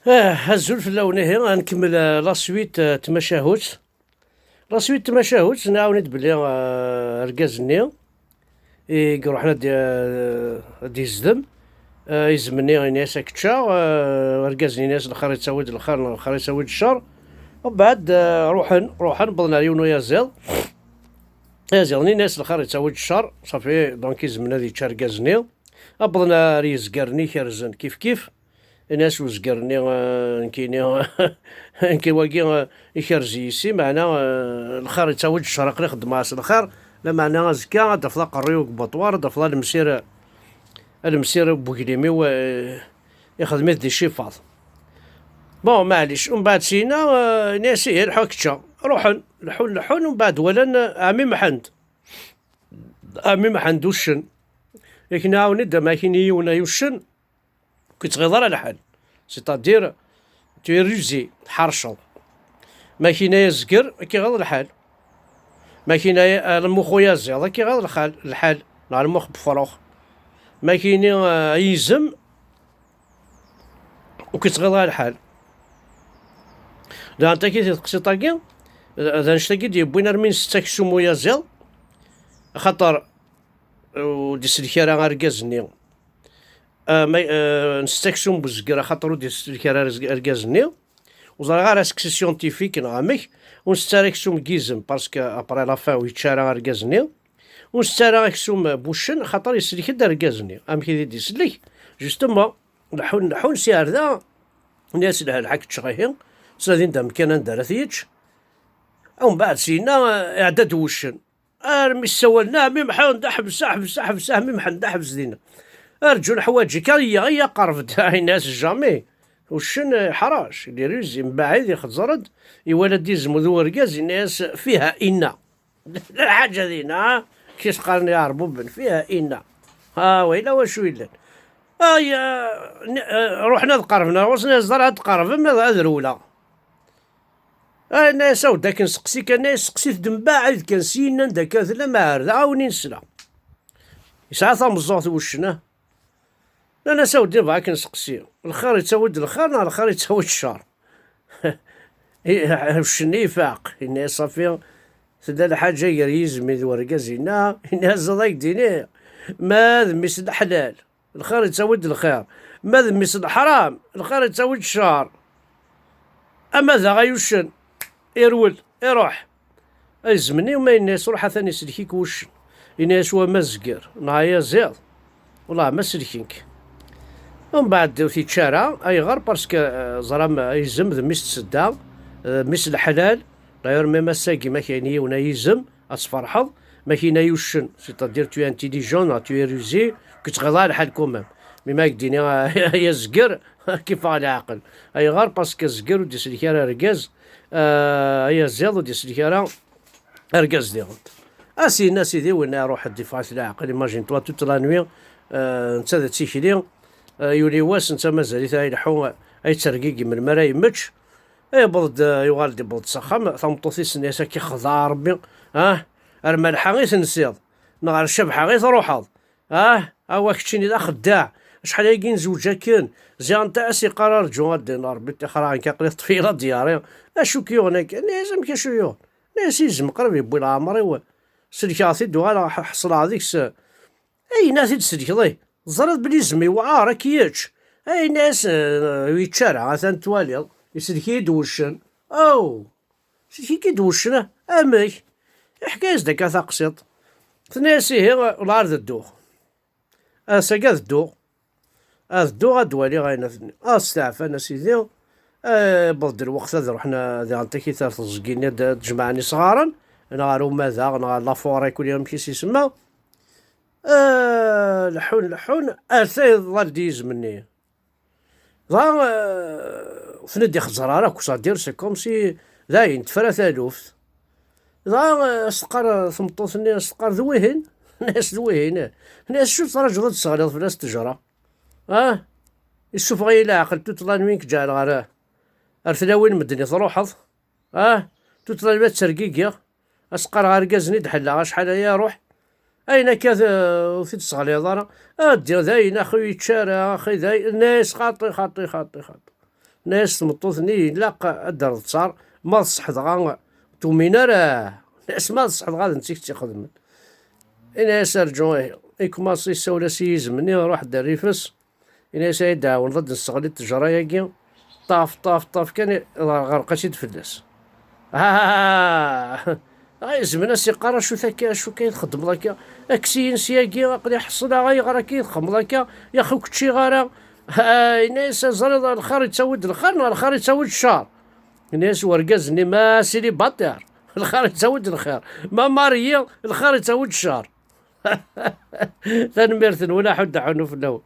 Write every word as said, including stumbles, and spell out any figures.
Ah, azul fell-awen, ihi, ad nkemmel, eh, la suite, eh, tmacahut. La suite tmacahut, nɛawen-id belli, eh, argaz-nni i iruḥen ad, eh, ad d-izdem, eh, izem-nni ini-as ad k-ččeɣ, eh, argaz-nni ini-as lxir yettawi-d lxir, neɣ lxir yettawi-d ccer. Mbeɛd, eh, ruḥen, ruḥen, wwḍen ar yiwen uyaziḍ. Ayaziḍ-nni ini-as lxir yettawi-d ccer, safi, donc izem-nni ad yečč argaz-nni. Wwḍen ar yezger-nni ikerzen kif kif. Ini-as uzger-nni, eh, nekkini, nekki wagi, eh, ikerz yis-i, meɛna, eh, lxir yettawi-d ccer, aql-i xeddmeɣ-as lxir, lameɛna azekka ad d-tafeḍ aqerruy deg ubaṭwar, ad d-tafeḍ alemsir, alemsir n weglim-iw, eh, ixdem-it di cifaḍ. Bon, maɛlic, umbeɛd syin, eh, ini-as ihi lḥu ad k-ččeɣ. Ruḥen, leḥḥun, leḥḥun, umbeɛd walan, eh, ɛemmi Mḥend. Ɛemmi Mḥend uccen. Yak nɛawen-id, ma kini yiwen ay uccen, ur k-ittɣiḍ ara lḥal. C'est-à-dire, tu es rusé, tḥerceḍ. Ma kini ay azger, ad k-iɣiḍ lḥal. Ma kini ay, eh, lmux uyaziḍ, ad k-iɣiḍ lxal, lḥal. Neɣ lmux n wefrux. Ma kini, eh, ay izem, ur k-ittɣiḍ ara lḥal. Daɣen tagi, di teqsiṭ-agi, d, d annect-agi d-yewwin armi nsett aksum uyaziḍ, axaṭer ur d-isellek ara argaz-nni. Ah, ma, ah, nsett aksum n uzger, axaṭer ur d-isellek ara arz-, argaz-nni. Ur ẓriɣ ara est-ce que c'est scientifique neɣ amek. Ur nsett ara aksum n yizem, parce que après la fin ur yečči ara argaz-nni. Ur nsett ara aksum n wuccen, axaṭer isellek-d argaz-nni. Amek i t-id-isellek? Justement, leḥḥun, leḥḥun si ar da, nni-as lḥal, ḥak ččeɣ ihi, ttnadin-d amkan anda ara t-yečč. Umbeɛd syin, iɛedda-d wuccen. Armi ssawalen, "Ah, mi Mḥend, ḥbes, ḥbes, ḥbes, ah, mi Mḥend, ḥbes dinna. Arǧu leḥwaǧ-ik, iyya, iyya, qerreb-d." Ini-as, "Jamais." Uccen, eh, yeḥrac, il est rusé, mbaɛid, ixeẓẓer-d, iwala-d izem d urgaz, ini-as, "Fiha inna." Lḥaǧa dinna, ha? Kis qqaren iɛerbuben, "Fiha inna." Ah, wayla wacu yellan. Ay, eh, ni-, eh, ruḥen ad qerben, ar ɣur-sen ad ẓer ad qerben, ad, ad rewleɣ. Ay, nna-yas, "Aw, d akken seqsi kan," nna-yas, "seqsit-d mbaɛid kan, s yinna anda kan tella, ma ar da, awen-in-sla." Yesɛa tameẓẓuɣt wuccen, ah. Nnan-as, "Aw, d-, bɣa akken seqsi. Lxir yettawi-d lxir, neɣ lxir yettawi-d ccer?" I, uccen-nni ifaq. Yenna-yas, "Safi, tella lḥaǧa gar yizem d wergaz-inna." Yenna-yas, "Ẓad ak-d-iniɣ, ma d mmi-s n leḥlal, lxir yettawi-d lxir. Ma d mmi-s n leḥram, lxir yettawi-d ccer. Ama d aɣ ay uccen, irwel, iruḥ." Izem-nni ma yenna-yas, "Ruḥ, atan isellek-ik wuccen." Yenna-yas, "Wa ma zger, neɣ ayaziḍ, wellah ma sellken-k." Umbeɛd ur t-yečči ara. Ayɣer? Parce que, euh, ẓram, euh, izem d mmi-s n tsedda, euh, mmi-s n leḥlal. D'ailleurs, même ass-agi, ma k-yenna yiwen ay izem, ad tferḥeḍ. Ma k-yenna ay uccen, c'est-à-dire tu es intelligent, neɣ tu es rusé, ur k-ittɣiḍ ara lḥal quand même. Mais ma ak-d-ini, ay azger, ad k-iffeɣ leɛqel. Ayɣer? Parce que azger ur d-isellek ara argaz, euh, ayaziḍ ur d-isellek ara argaz diɣen. A s-yenna sidi, win iruḥ ad d-iffeɣ-it leɛqel, imagine-toi, toute la nuit, euh, netta d tikli, euh, yuli wass, netta mazal-it ay ileḥḥu, ay yettergigi melmi ara yemmečč. Yewweḍ-d, yuɣal-d, yewweḍ-d s axxam, tameṭṭut-is tenna-yas, "Ad k-ixdeɛ Rebbi, ah, ar Malḥa i tensiḍ, neɣ ar Cabḥa i truḥeḍ, ah, awa keččini d axeddaɛ, acḥal ayagi nezweǧ akken, ziɣ netta a s-yeqqar arǧu ad d-iniɣ Rebbi ṭṭixer-aɣ nekk, aql-i teṭṭef-iyi la dyari, acu k-yuɣen akka?" Nna-yas, "Amek acu yuɣen?" Nna-yas, "Izem qrib yewwi leɛmer-iw, sellkeɣ-t-id, uɣaleɣ ḥ-, ḥeṣleɣ deg-s." Ayen ad t-id-sellkeḍ, ih, teẓriḍ belli izem yewɛer, ad k-yečč. Ayen-as, eh, ur yečči ara, atan twaliḍ, isellek-iyi-d wuccen. Aw! Isellek-ik-id wuccen, ah? Amek? Iḥka-yas-d akka taqsiṭ. Tenna-yas, "Ihi, wellah ar d dduɣ. Ass-agi ad dduɣ. Ad dduɣ, ad d-waliɣ ayen ad ten-, ah, steɛfan, a sidi. Eh, wweḍ-d lweqt ad ruḥen, eh, diɣen takit ar teẓgi-nni, ad, ad jemɛen isɣaren, neɣ ar umadaɣ, neɣ ar la forêt, kul amek i s-isemma." Ah, leḥḥun, leḥḥun, ata iḍal-d yizem-nni. Dɣa, ah, ur ten-id-ixeẓẓer ara akk, c'est-à-dire, c'est comme si dayen tefra taluft. Dɣa, ah, as-teqqar, ah, tmeṭṭut-nni, as-teqqar, "D wihin?" Nna-yas, "D wihin, ih." Nna-yas, "Acu tettṛaǧuḍ ad d-tesseɣliḍ fell-as ttejra? Ah? Issufeɣ-iyi leɛqel, toute la nuit i k-ǧeɛleɣ ar, ar tlawin medden i truḥeḍ. Ah? Toute la nuit ad ttergigiɣ. As-qqareɣ argaz-nni d-ḥellaɣ acḥal aya iruḥ. Ayen akka, eh, ur t-id-tesseɣliḍ ara. A ddiɣ dayen, axi ur yečči ara, axi dayen." Nna-yas, "Xaṭi, xaṭi, xaṭi, xaṭi. Tenna-yas tmeṭṭut-nni, ilaq ad d-terreḍ ttaṛ, ma d ṣṣeḥ dɣa tumin ara. Tenna-yas ma d ṣṣeḥ dɣa d netta i tt-ixedmen. Ini-as arǧu ihi. Ikumaṣi yessawel-as i yizem-nni, ruḥ-d ar rrif-s. Ini-as ay d-ɛawneḍ ad d-nesseɣli ttejra-agi. Ṭaf, ṭaf, ṭaf kan, ɣerqeɣ-tt-id fell-as. Ah! Ay, izem-nni as-iqqar acu-t akka, acu akka i txeddmeḍ akka? Kkes-iyi syagi, aql-i ḥeṣleɣ, ayɣer akka i txeddmeḍ akka? Yaxi ur k-ččiɣ ara. Ah, ini-as ẓriɣ lxir yettawi-d lxir neɣ lxir yettawi-d ccer? Ini-as urgaz-nni ma célibataire, lxir yettawi-d lxir. Ma marié, lxir yettawi-d ccer. Tanemmirt-nwen, aḥuddu aḥunnu fell-awen.